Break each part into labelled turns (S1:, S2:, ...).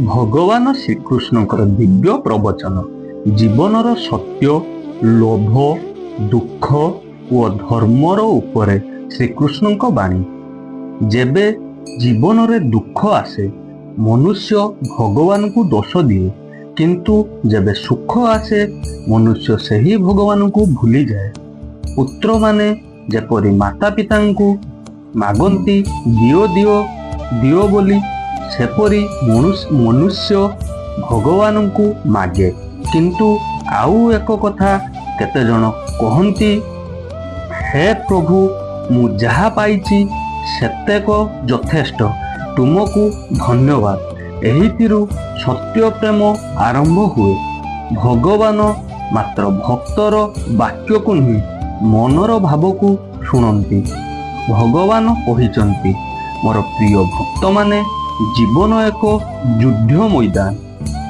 S1: ଭଗବାନ ଶ୍ରୀକୃଷ୍ଣଙ୍କର ଦିବ୍ୟ ପ୍ରବଚନ, ଜୀବନର ସତ୍ୟ, ଲୋଭ, ଦୁଃଖ ଓ ଧର୍ମର ଉପରେ ଶ୍ରୀକୃଷ୍ଣଙ୍କ ବାଣୀ। ଯେବେ ଜୀବନରେ ଦୁଃଖ ଆସେ, ମନୁଷ୍ୟ ଭଗବାନଙ୍କୁ ଦୋଷ ଦିଏ, କିନ୍ତୁ ଯେବେ ସୁଖ ଆସେ, ମନୁଷ୍ୟ ସେହି ଭଗବାନଙ୍କୁ ଭୁଲିଯାଏ। ପୁତ୍ରମାନେ ଯେପରି ମାତା ପିତାଙ୍କୁ ମାଗନ୍ତି, "ଦିଅ, ଦିଅ, ଦିଅ" ବୋଲି, ସେପରି ମନୁଷ୍ୟ ଭଗବାନଙ୍କୁ ମାଗେ। କିନ୍ତୁ ଆଉ ଏକ କଥା, କେତେଜଣ କହନ୍ତି, "ହେ ପ୍ରଭୁ, ମୁଁ ଯାହା ପାଇଛି ସେତେକ ଯଥେଷ୍ଟ, ତୁମକୁ ଧନ୍ୟବାଦ।" ଏହିଥିରୁ ସତ୍ୟ ପ୍ରେମ ଆରମ୍ଭ ହୁଏ। ଭଗବାନ ମାତ୍ର ଭକ୍ତର ବାକ୍ୟକୁ ନୁହେଁ, ମନର ଭାବକୁ ଶୁଣନ୍ତି। ଭଗବାନ କହିଛନ୍ତି, ମୋର ପ୍ରିୟ ଭକ୍ତମାନେ, ଜୀବନ ଏକ ଯୁଦ୍ଧ ମଇଦାନ।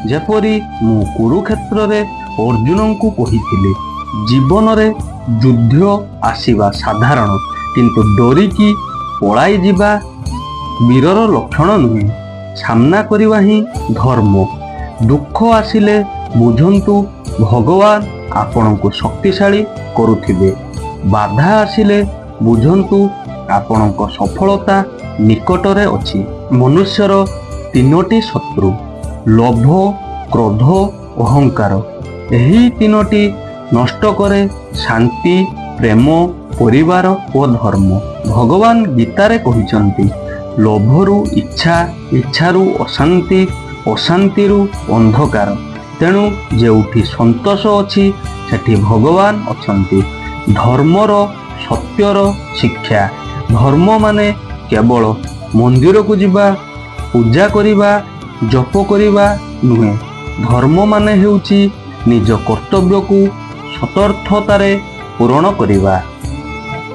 S1: ଯେପରି ମୁଁ କୁରୁକ୍ଷେତ୍ରରେ ଅର୍ଜୁନଙ୍କୁ କହିଥିଲି, ଜୀବନରେ ଯୁଦ୍ଧ ଆସିବା ସାଧାରଣ, କିନ୍ତୁ ଡରିକି ପଳାଇଯିବା ବୀରର ଲକ୍ଷଣ ନୁହେଁ। ସାମ୍ନା କରିବା ହିଁ ଧର୍ମ। ଦୁଃଖ ଆସିଲେ ବୁଝନ୍ତୁ, ଭଗବାନ ଆପଣଙ୍କୁ ଶକ୍ତିଶାଳୀ କରୁଥିବେ। ବାଧା ଆସିଲେ ବୁଝନ୍ତୁ, ଆପଣଙ୍କ ସଫଳତା ନିକଟରେ ଅଛି। ମନୁଷ୍ୟର ତିନୋଟି ଶତ୍ରୁ: ଲୋଭ, କ୍ରୋଧ, ଅହଙ୍କାର। ଏହି ତିନୋଟି ନଷ୍ଟ କରେ ଶାନ୍ତି, ପ୍ରେମ, ପରିବାର ଓ ଧର୍ମ। ଭଗବାନ ଗୀତାରେ କହିଛନ୍ତି, ଲୋଭରୁ ଇଚ୍ଛା, ଇଚ୍ଛାରୁ ଅଶାନ୍ତି, ଅଶାନ୍ତିରୁ ଅନ୍ଧକାର। ତେଣୁ ଯେଉଁଠି ସନ୍ତୋଷ ଅଛି, ସେଠି ଭଗବାନ ଅଛନ୍ତି। ଧର୍ମର ସତ୍ୟର ଶିକ୍ଷା। ଧର୍ମ ମାନେ କେବଳ ମନ୍ଦିରକୁ ଯିବା, ପୂଜା କରିବା, ଜପ କରିବା ନୁହେଁ। ଧର୍ମ ମାନେ ହେଉଛି ନିଜ କର୍ତ୍ତବ୍ୟକୁ ସତର୍ଥତାରେ ପୂରଣ କରିବା,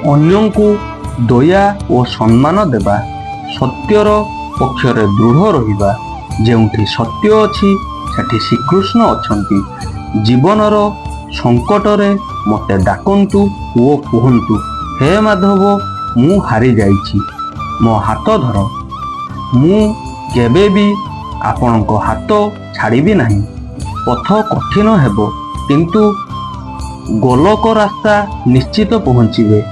S1: ଅନ୍ୟଙ୍କୁ ଦୟା ଓ ସମ୍ମାନ ଦେବା, ସତ୍ୟର ପକ୍ଷରେ ଦୃଢ଼ ରହିବା। ଯେଉଁଠି ସତ୍ୟ ଅଛି, ସେଠି ଶ୍ରୀକୃଷ୍ଣ ଅଛନ୍ତି। ଜୀବନର ସଙ୍କଟରେ ମୋତେ ଡାକନ୍ତୁ ଓ କୁହନ୍ତୁ, "ହେ ମାଧବ, ମୁଁ ହାରିଯାଇଛି, ମୋ ହାତ ଧର।" ମୁଁ କେବେ ବି ଆପଣଙ୍କ ହାତ ଛାଡ଼ିବି ନାହିଁ। ପଥ କଠିନ ହେବ, କିନ୍ତୁ ଗୋଲକ ରାସ୍ତା ନିଶ୍ଚିତ ପହଞ୍ଚିବେ।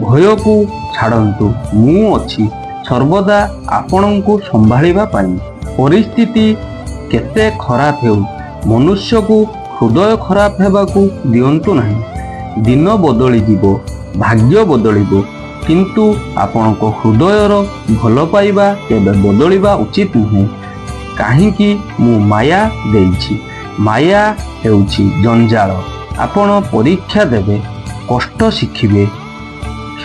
S1: ଭୟକୁ ଛାଡ଼ନ୍ତୁ, ମୁଁ ଅଛି ସର୍ବଦା ଆପଣଙ୍କୁ ସମ୍ଭାଳିବା ପାଇଁ। ପରିସ୍ଥିତି କେତେ ଖରାପ ହେଉ, ମନୁଷ୍ୟକୁ ହୃଦୟ ଖରାପ ହେବାକୁ ଦିଅନ୍ତୁ ନାହିଁ। ଦିନ ବଦଳିଯିବ, ଭାଗ୍ୟ ବଦଳିବ, କିନ୍ତୁ ଆପଣଙ୍କ ହୃଦୟର ଭଲ ପାଇବା କେବେ ବଦଳିବା ଉଚିତ ନୁହେଁ। କାହିଁକି ମୁଁ ମାୟା ଦେଇଛି? ମାୟା ହେଉଛି ଜଞ୍ଜାଳ। ଆପଣ ପରୀକ୍ଷା ଦେବେ, କଷ୍ଟ ଶିଖିବେ,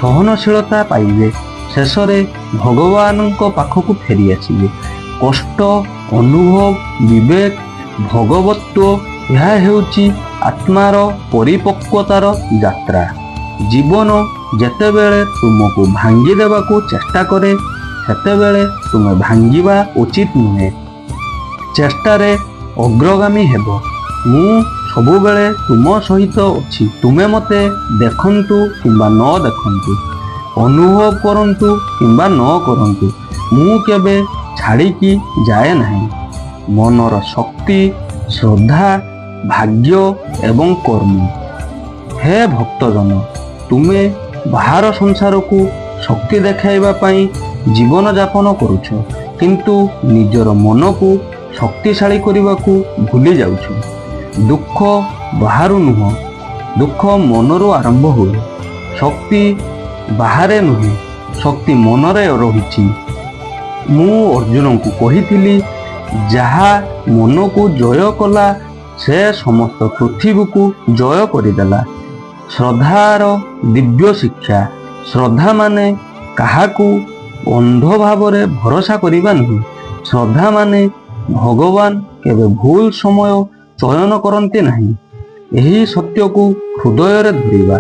S1: ସହନଶୀଳତା ପାଇବେ, ଶେଷରେ ଭଗବାନଙ୍କ ପାଖକୁ ଫେରି ଆସିବେ। କଷ୍ଟ, ଅନୁଭବ, ବିବେକ, ଭଗବତ୍ୱ, ଏହା ହେଉଛି ଆତ୍ମାର ପରିପକ୍ୱତାର ଯାତ୍ରା। ଜୀବନ ଯେତେବେଳେ ତୁମକୁ ଭାଙ୍ଗି ଦେବାକୁ ଚେଷ୍ଟା କରେ, ସେତେବେଳେ ତୁମେ ଭାଙ୍ଗିବା ଉଚିତ ନୁହେଁ। ଚେଷ୍ଟାରେ ଅଗ୍ରଗାମୀ ହେବ। ମୁଁ ସବୁବେଳେ ତୁମ ସହିତ ଅଛି। ତୁମେ ମୋତେ ଦେଖନ୍ତୁ କିମ୍ବା ନ ଦେଖନ୍ତୁ, ଅନୁଭବ କରନ୍ତୁ କିମ୍ବା ନ କରନ୍ତୁ, ମୁଁ କେବେ ଛାଡ଼ିକି ଯାଏ ନାହିଁ। ମନର ଶକ୍ତି, ଶ୍ରଦ୍ଧା, ଭାଗ୍ୟ ଏବଂ କର୍ମ। ହେ ଭକ୍ତଜନ, ତୁମେ ବାହାର ସଂସାରକୁ ଶକ୍ତି ଦେଖାଇବା ପାଇଁ ଜୀବନଯାପନ କରୁଛ, କିନ୍ତୁ ନିଜର ମନକୁ ଶକ୍ତିଶାଳୀ କରିବାକୁ ଭୁଲି ଯାଉଛ। ଦୁଃଖ ବାହାରୁ ନୁହଁ, ଦୁଃଖ ମନରୁ ଆରମ୍ଭ ହୁଏ। ଶକ୍ତି ବାହାରେ ନୁହେଁ, ଶକ୍ତି ମନରେ ରହିଛି। ମୁଁ ଅର୍ଜୁନଙ୍କୁ କହିଥିଲି, ଯାହା ମନକୁ ଜୟ କଲା, ସେ ସମସ୍ତ ପୃଥିବୀକୁ ଜୟ କରିଦେଲା। ଶ୍ରଦ୍ଧାର ଦିବ୍ୟ ଶିକ୍ଷା। ଶ୍ରଦ୍ଧା ମାନେ କାହାକୁ ଅନ୍ଧ ଭାବରେ ଭରସା କରିବା ନୁହେଁ। ଶ୍ରଦ୍ଧା ମାନେ ଭଗବାନ କେବେ ଭୁଲ ସମୟ ଚୟନ କରନ୍ତି ନାହିଁ, ଏହି ସତ୍ୟକୁ ହୃଦୟରେ ଧରିବା।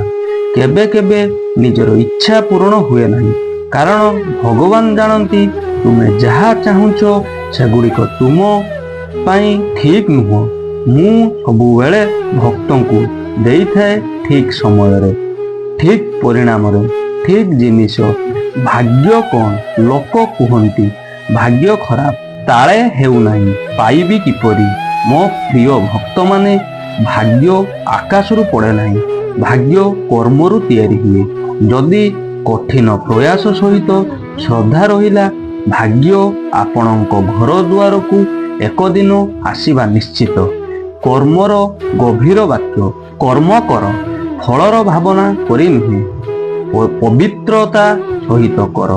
S1: କେବେ କେବେ ନିଜର ଇଚ୍ଛା ପୂରଣ ହୁଏ ନାହିଁ, କାରଣ ଭଗବାନ ଜାଣନ୍ତି ତୁମେ ଯାହା ଚାହୁଁଛ, ସେଗୁଡ଼ିକ ତୁମ ପାଇଁ ଠିକ୍ ନୁହଁ। ମୁଁ ସବୁବେଳେ ଭକ୍ତଙ୍କୁ ଦେଇଥାଏ ଠିକ୍ ସମୟରେ, ଠିକ୍ ପରିଣାମରେ। ଠିକ୍ ଜିନିଷ। ଭାଗ୍ୟ କ'ଣ? ଲୋକ କୁହନ୍ତି ଭାଗ୍ୟ ଖରାପ, ତାଳେ ହେଉନାହିଁ, ପାଇବି କିପରି? ମୋ ପ୍ରିୟ ଭକ୍ତମାନେ, ଭାଗ୍ୟ ଆକାଶରୁ ପଡ଼େ ନାହିଁ। ଭାଗ୍ୟ କର୍ମରୁ ତିଆରି ହୁଏ। ଯଦି କଠିନ ପ୍ରୟାସ ସହିତ ଶ୍ରଦ୍ଧା ରହିଲା, ଭାଗ୍ୟ ଆପଣଙ୍କ ଘର ଦୁଆରକୁ ଏକ ଦିନ ଆସିବା ନିଶ୍ଚିତ। କର୍ମର ଗଭୀର ବାକ୍ୟ। କର୍ମ କର, ଫଳର ଭାବନା କରି ନୁହେଁ, ପବିତ୍ରତା ସହିତ କର।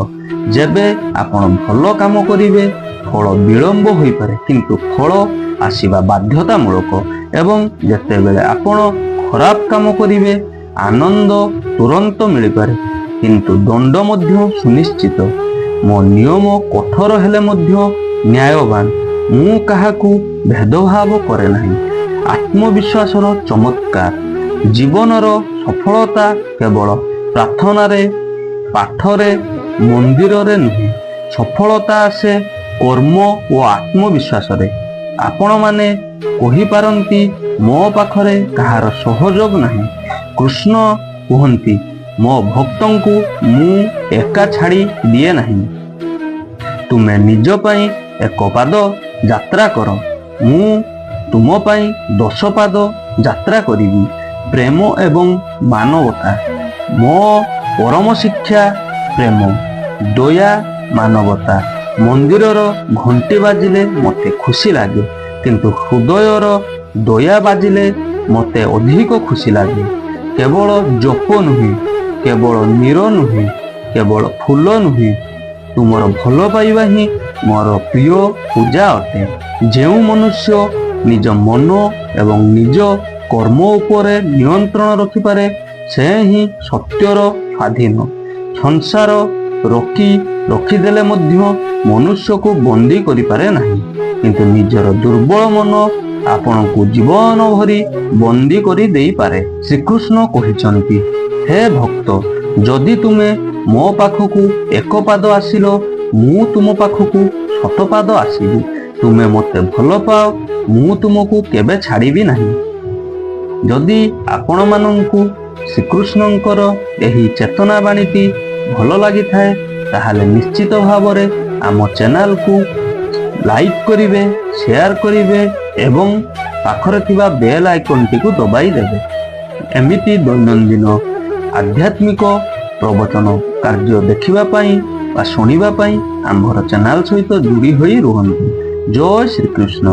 S1: ଯେବେ ଆପଣ ଭଲ କାମ କରିବେ, ଫଳ ବିଳମ୍ବ ହୋଇପାରେ, କିନ୍ତୁ ଫଳ ଆସିବା ବାଧ୍ୟତାମୂଳକ। ଏବଂ ଯେତେବେଳେ ଆପଣ ଖରାପ କାମ କରିବେ, ଆନନ୍ଦ ତୁରନ୍ତ ମିଳିପାରେ, କିନ୍ତୁ ଦଣ୍ଡ ମଧ୍ୟ ସୁନିଶ୍ଚିତ। ମୋ ନିୟମ କଠୋର ହେଲେ ମଧ୍ୟ ନ୍ୟାୟବାନ। ମୁଁ କାହାକୁ ଭେଦଭାବ କରେ ନାହିଁ। ଆତ୍ମବିଶ୍ୱାସର ଚମତ୍କାର। ଜୀବନର ସଫଳତା କେବଳ ପ୍ରାର୍ଥନାରେ, ପାଠରେ, ମନ୍ଦିରରେ ନୁହେଁ। ସଫଳତା ଆସେ କର୍ମ ଓ ଆତ୍ମବିଶ୍ୱାସରେ। ଆପଣମାନେ କହିପାରନ୍ତି, ମୋ ପାଖରେ କାହାର ସହଯୋଗ ନାହିଁ। କୃଷ୍ଣ କୁହନ୍ତି, ମୋ ଭକ୍ତଙ୍କୁ ମୁଁ ଏକା ଛାଡ଼ି ଦିଏ ନାହିଁ। ତୁମେ ନିଜ ପାଇଁ ଏକ ପାଦ ଯାତ୍ରା କର, ମୁଁ ତୁମ ପାଇଁ 10 ପାଦ ଯାତ୍ରା କରିବି। ପ୍ରେମ ଏବଂ ମାନବତା। ମୋ ପରମ ଶିକ୍ଷା ପ୍ରେମ, ଦୟା, ମାନବତା। ମନ୍ଦିରର ଘଣ୍ଟି ବାଜିଲେ ମୋତେ ଖୁସି ଲାଗେ, କିନ୍ତୁ ହୃଦୟର ଦୟା ବାଜିଲେ ମୋତେ ଅଧିକ ଖୁସି ଲାଗେ। କେବଳ ଜପ ନୁହେଁ, କେବଳ ନୀର ନୁହେଁ, କେବଳ ଫୁଲ ନୁହେଁ, ତୁମର ଭଲ ପାଇବା ହିଁ ମୋର ପ୍ରିୟ ପୂଜା ଅଟେ। ଯେଉଁ ମନୁଷ୍ୟ ନିଜ ମନ ଏବଂ ନିଜ କର୍ମ ଉପରେ ନିୟନ୍ତ୍ରଣ ରଖିପାରେ, ସେ ହିଁ ସତ୍ୟର ସ୍ୱାଧୀନ। ସଂସାର ରୋକି ରଖିଦେଲେ ମଧ୍ୟ ମନୁଷ୍ୟକୁ ବନ୍ଦୀ କରିପାରେ ନାହିଁ, କିନ୍ତୁ ନିଜର ଦୁର୍ବଳ ମନ ଆପଣଙ୍କୁ ଜୀବନ ଭରି ବନ୍ଦୀ କରି ଦେଇପାରେ। ଶ୍ରୀକୃଷ୍ଣ କହିଛନ୍ତି, ହେ ଭକ୍ତ, ଯଦି ତୁମେ ମୋ ପାଖକୁ ଏକ ପାଦ ଆସିଲ, ମୁଁ ତୁମ ପାଖକୁ ଶତ ପାଦ ଆସିବି। ତୁମେ ମୋତେ ଭଲ ପାଅ, ମୁଁ ତୁମକୁ କେବେ ଛାଡ଼ିବି ନାହିଁ। ଯଦି ଆପଣମାନଙ୍କୁ ଶ୍ରୀକୃଷ୍ଣଙ୍କର ଏହି ଚେତନା ବାଣୀଟି ଭଲ ଲାଗିଥାଏ, ତାହେଲେ ନିଶ୍ଚିତ ଭାବରେ ଆମ ଚ୍ୟାନେଲକୁ ଲାଇକ୍ କରିବେ, ସେୟାର କରିବେ ଏବଂ ପାଖରେ ଥିବା ବେଲ୍ ଆଇକନ୍ଟିକୁ ଦବାଇ ଦେବେ। ଏମିତି ଦୈନନ୍ଦିନ ଆଧ୍ୟାତ୍ମିକ ପ୍ରବଚନ କାର୍ଯ୍ୟ ଦେଖିବା ପାଇଁ ବା ଶୁଣିବା ପାଇଁ ଆମ୍ଭର ଚ୍ୟାନେଲ ସହିତ ଯୋଡ଼ି ହୋଇ ରୁହନ୍ତୁ। ଜୟ ଶ୍ରୀକୃଷ୍ଣ।